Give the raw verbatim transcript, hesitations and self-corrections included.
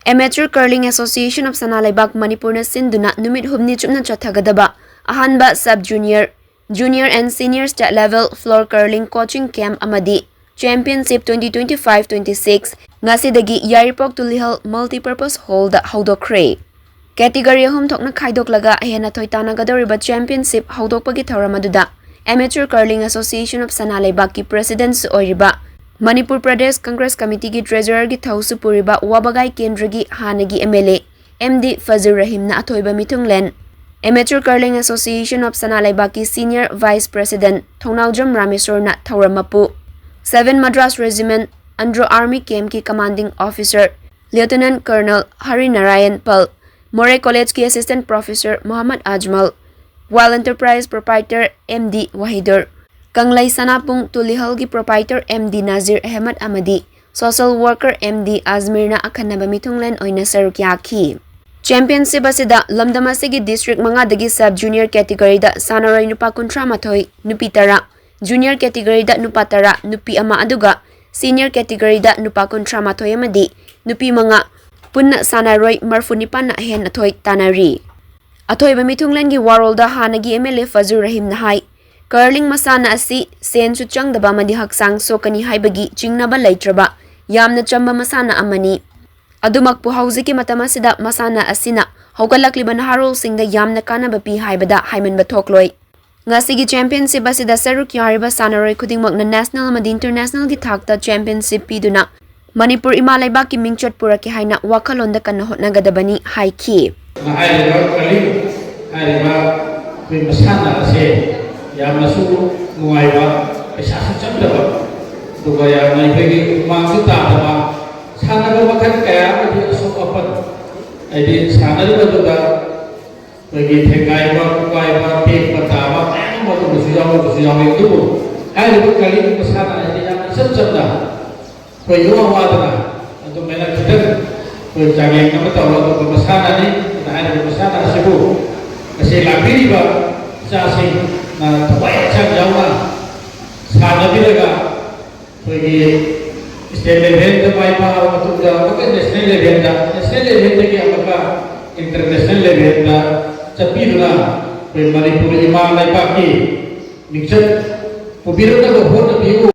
Amateur Curling Association of ꯁꯅꯥ ꯂꯩꯕꯥꯛ ꯃꯅꯤꯄꯨꯔꯅ ꯁꯤꯟꯗꯨꯅ ꯅꯨꯃꯤꯠ ꯍꯨꯝꯅꯤ ꯆꯨꯞꯅ ꯆꯠꯊꯒꯗꯕ ꯑꯍꯥꯟꯕ Sub Junior, Junior and Senior State Level Floor Curling Coaching Camp ꯑꯃꯗꯤ Championship twenty twenty-five twenty-six ꯉꯁꯤꯗꯒꯤ ꯌꯥꯏꯔꯤꯄꯣꯛ ꯇꯨꯂꯤꯍꯜ Multipurpose Hallꯗ ꯍꯧꯗꯣꯛꯈ꯭ꯔꯦ꯫ Category ꯑꯍꯨꯝ ꯊꯣꯛꯅ ꯈꯥꯏꯗꯣꯛꯂꯒ ꯑꯍꯦꯟ ꯑꯊꯣꯏ ꯇꯥꯟꯅꯒꯗꯧꯔꯤꯕ Championship ꯍꯧꯗꯣꯛꯄꯒꯤ ꯊꯧꯔꯝ ꯑꯗꯨꯗ Amateur Curling Association of ꯁꯅꯥ ꯂꯩꯕꯥꯛꯀꯤ Presidentꯁꯨ ꯑꯣꯏꯔꯤꯕ, ꯃꯅꯤꯄꯨꯔ ꯄ꯭ꯔꯗꯦꯁ ꯀꯪꯒ꯭ꯔꯦꯁ ꯀꯃꯤꯇꯤꯒꯤ Treasurerꯒꯤ ꯊꯧꯁꯨ ꯄꯨꯔꯤꯕ ꯋꯥꯕꯒꯥꯏ ꯀꯦꯟꯗ꯭ꯔꯒꯤ ꯍꯥꯟꯅꯒꯤ MLA M D ꯐꯖꯨꯔ ꯔꯍꯤꯝꯅ ꯑꯊꯣꯏꯕ ꯃꯤꯊꯨꯡꯂꯦꯟ, Amateur Curling Association of ꯁꯅꯥ ꯂꯩꯕꯥꯛꯀꯤ Senior Vice President ꯊꯧꯅꯥꯎꯖꯝ ꯔꯥꯃꯦꯁꯣꯔꯅ ꯊꯧꯔꯝ ꯃꯄꯨ, Seven Madras Regiment Andro Army Campꯀꯤ Commanding Officer Lieutenant Colonel ꯍꯔꯤꯅꯥꯔꯥꯌꯟ ꯄꯜ, ꯃꯣꯔꯦ ꯀꯣꯂꯦꯖꯀꯤ Assistant Professor Mohammad ꯑꯖꯃꯜ, Wild Enterprise Proprietor M D Wahidur, ꯀꯪꯂꯩ ꯁꯅꯥꯄꯨꯡ ꯇꯨꯂꯤꯍꯜꯒꯤ Proprietor M D ꯅꯥꯖꯤꯔ Ahmad ꯑꯃꯗꯤ Social Worker M D ꯑꯖꯃꯤꯔꯅ ꯑꯈꯟꯅꯕ ꯃꯤꯊꯨꯡꯂꯦꯟ ꯑꯣꯏꯅ ꯁꯔꯨꯛ ꯌꯥꯈꯤ꯫ Championship ꯑꯁꯤꯗ ꯂꯝꯗꯝ ꯑꯁꯤꯒꯤ district ꯃꯉꯥꯗꯒꯤ Sub Junior categoryꯗ ꯁꯥꯟꯅꯔꯣꯏ ꯅꯨꯄꯥ ꯀꯨꯟꯊ꯭ꯔꯥ ꯃꯥꯊꯣꯏ, ꯅꯨꯄꯤ ꯇꯔꯥ, Junior categoryꯗ ꯅꯨꯄꯥ ꯇꯔꯥ, ꯅꯨꯄꯤ ꯑꯃ, ꯑꯗꯨꯒ Senior categoryꯗ ꯅꯨꯄꯥ ꯀꯨꯟꯊ꯭ꯔꯥ ꯃꯥꯊꯣꯏ ꯑꯃꯗꯤ ꯅꯨꯄꯤ ꯃꯉꯥ, ꯄꯨꯟꯅ ꯁꯥꯟꯅꯔꯣꯏ ꯃꯔꯐꯨ ꯅꯤꯄꯥꯟꯅ ꯑꯍꯦꯟ ꯑꯊꯣꯏ ꯇꯥꯟꯅꯔꯤ꯫ ꯑꯊꯣꯏꯕ ꯃꯤꯊꯨꯡꯂꯦꯟꯒꯤ ꯋꯥꯔꯣꯜꯗ ꯍꯥꯟꯅꯒꯤ MLA ꯐꯖꯨꯔ ꯔꯍꯤꯝꯅ ꯍꯥꯏ, Curling ꯃꯁꯥꯟꯅ ꯑꯁꯤ ꯁꯦꯟꯁꯨ ꯆꯪꯗꯕ ꯑꯃꯗꯤ ꯍꯛꯆꯥꯡ ꯁꯣꯛꯀꯅꯤ ꯍꯥꯏꯕꯒꯤ ꯆꯤꯡꯅꯕ ꯂꯩꯇ꯭ꯔꯕ ꯌꯥꯝꯅ ꯆꯝꯕ ꯃꯁꯥꯟꯅ ꯑꯃꯅꯤ꯫ ꯑꯗꯨꯃꯛꯄꯨ ꯍꯧꯖꯤꯛꯀꯤ ꯃꯇꯝ ꯑꯁꯤꯗ ꯃꯁꯥꯟꯅ ꯑꯁꯤꯅ ꯍꯧꯒꯠꯂꯛꯂꯤꯕ ꯅꯍꯥꯔꯣꯜꯁꯤꯡꯗ ꯌꯥꯝꯅ ꯀꯥꯟꯅꯕ ꯄꯤ ꯍꯥꯏꯕꯗ ꯍꯥꯏꯃꯟꯕ ꯊꯣꯛꯂꯣꯏ꯫ ꯉꯁꯤꯒꯤ Championship ꯑꯁꯤꯗ ꯁꯔꯨꯛ ꯌꯥꯔꯤꯕ ꯁꯥꯟꯅꯔꯣꯏ ꯈꯨꯗꯤꯡꯃꯛꯅ national ꯑꯃꯗꯤ internationalꯒꯤ ꯊꯥꯛꯇ championship ꯄꯤꯗꯨꯅ ꯃꯅꯤꯄꯨꯔ ꯏꯃꯥ ꯂꯩꯕꯥꯛꯀꯤ ꯃꯤꯡꯆꯠ ꯄꯨꯔꯛꯀꯦ ꯍꯥꯏꯅ ꯋꯥꯈꯜꯂꯣꯟꯗ ꯀꯟꯅ ꯍꯣꯠꯅꯒꯗꯕꯅꯤ ꯍꯥꯏꯈꯤ꯫ ꯍꯥꯏꯔꯤꯕ curling ꯍꯥꯏꯔꯤꯕ ꯑꯩꯈꯣꯏ ꯃꯁꯥꯟꯅ ꯑꯁꯦ ꯌꯥꯝꯅꯁꯨ ꯅꯨꯡꯉꯥꯏꯕ, ꯄꯩꯁꯥꯁꯨ ꯆꯪꯗꯕ, ꯑꯗꯨꯒ ꯌꯥꯝꯅ ꯑꯩꯈꯣꯏꯒꯤ ꯍꯨꯃꯥꯡꯁꯨ ꯇꯥꯗꯕ, ꯁꯥꯟꯅꯕ ꯃꯈꯜ ꯀꯌꯥ ꯑꯃꯗꯤ ꯑꯁꯣꯛ ꯑꯄꯟ, ꯍꯥꯏꯗꯤ ꯁꯥꯟꯅꯔꯤꯕꯗꯨꯗ ꯑꯩꯈꯣꯏꯒꯤ ꯊꯦꯡꯒꯥꯏꯕ, ꯈꯨꯒꯥꯏꯕ, ꯇꯦꯛꯄ ꯇꯥꯕ ꯃꯌꯥꯝ ꯑꯃ ꯑꯗꯨꯒꯨꯝꯕꯁꯨ ꯌꯥꯎꯔꯒꯁꯨ ꯌꯥꯎꯏ꯫ ꯑꯗꯨꯕꯨ ꯍꯥꯏꯔꯤꯕ curling ꯃꯁꯥꯟꯅ ꯍꯥꯏꯗꯤ ꯌꯥꯝ ꯏꯆꯝ ꯆꯝꯅ ꯑꯩꯈꯣꯏ ꯏꯋꯥ ꯋꯥꯗꯅ ꯑꯗꯨꯃꯥꯏꯅ ꯈꯤꯇꯪ ꯑꯩꯈꯣꯏ ꯆꯥꯡꯌꯦꯡ ꯑꯃ ꯇꯧꯔꯒ ꯑꯗꯨꯒ ꯃꯁꯥꯟꯅꯅꯤ꯫ ꯑꯗꯨꯅ ꯍꯥꯏꯔꯤꯕ ꯃꯁꯥꯟꯅ ꯑꯁꯤꯕꯨ ꯉꯁꯤ ꯂꯥꯛꯄꯤꯔꯤꯕ ꯏꯆꯥꯁꯤꯡꯅ ꯊꯋꯥꯏ ꯍꯛꯆꯥꯡ ꯌꯥꯎꯅ ꯁꯥꯟꯅꯕꯤꯔꯒ ꯑꯩꯈꯣꯏꯒꯤ state levelꯗ ꯃꯥꯏ ꯄꯥꯛꯂꯕ ꯃꯇꯨꯡꯗ ꯑꯃꯨꯛꯀ national levelꯗ, ꯁꯦꯟꯇ꯭ꯔꯦꯜ ꯂꯦꯚꯦꯜꯗꯒꯤ ꯑꯃꯨꯛꯀ ꯏꯟꯇꯔꯅꯦꯁꯅꯦꯜ ꯂꯦꯚꯦꯜꯗ ꯆꯠꯄꯤꯗꯨꯅ ꯑꯩꯈꯣꯏ ꯃꯅꯤꯄꯨꯔ ꯏꯃꯥ ꯂꯩꯕꯥꯛꯀꯤ ꯃꯤꯡꯆꯠ ꯄꯨꯕꯤꯔꯛꯅꯕ ꯍꯣꯠꯅꯕꯤꯌꯨ꯫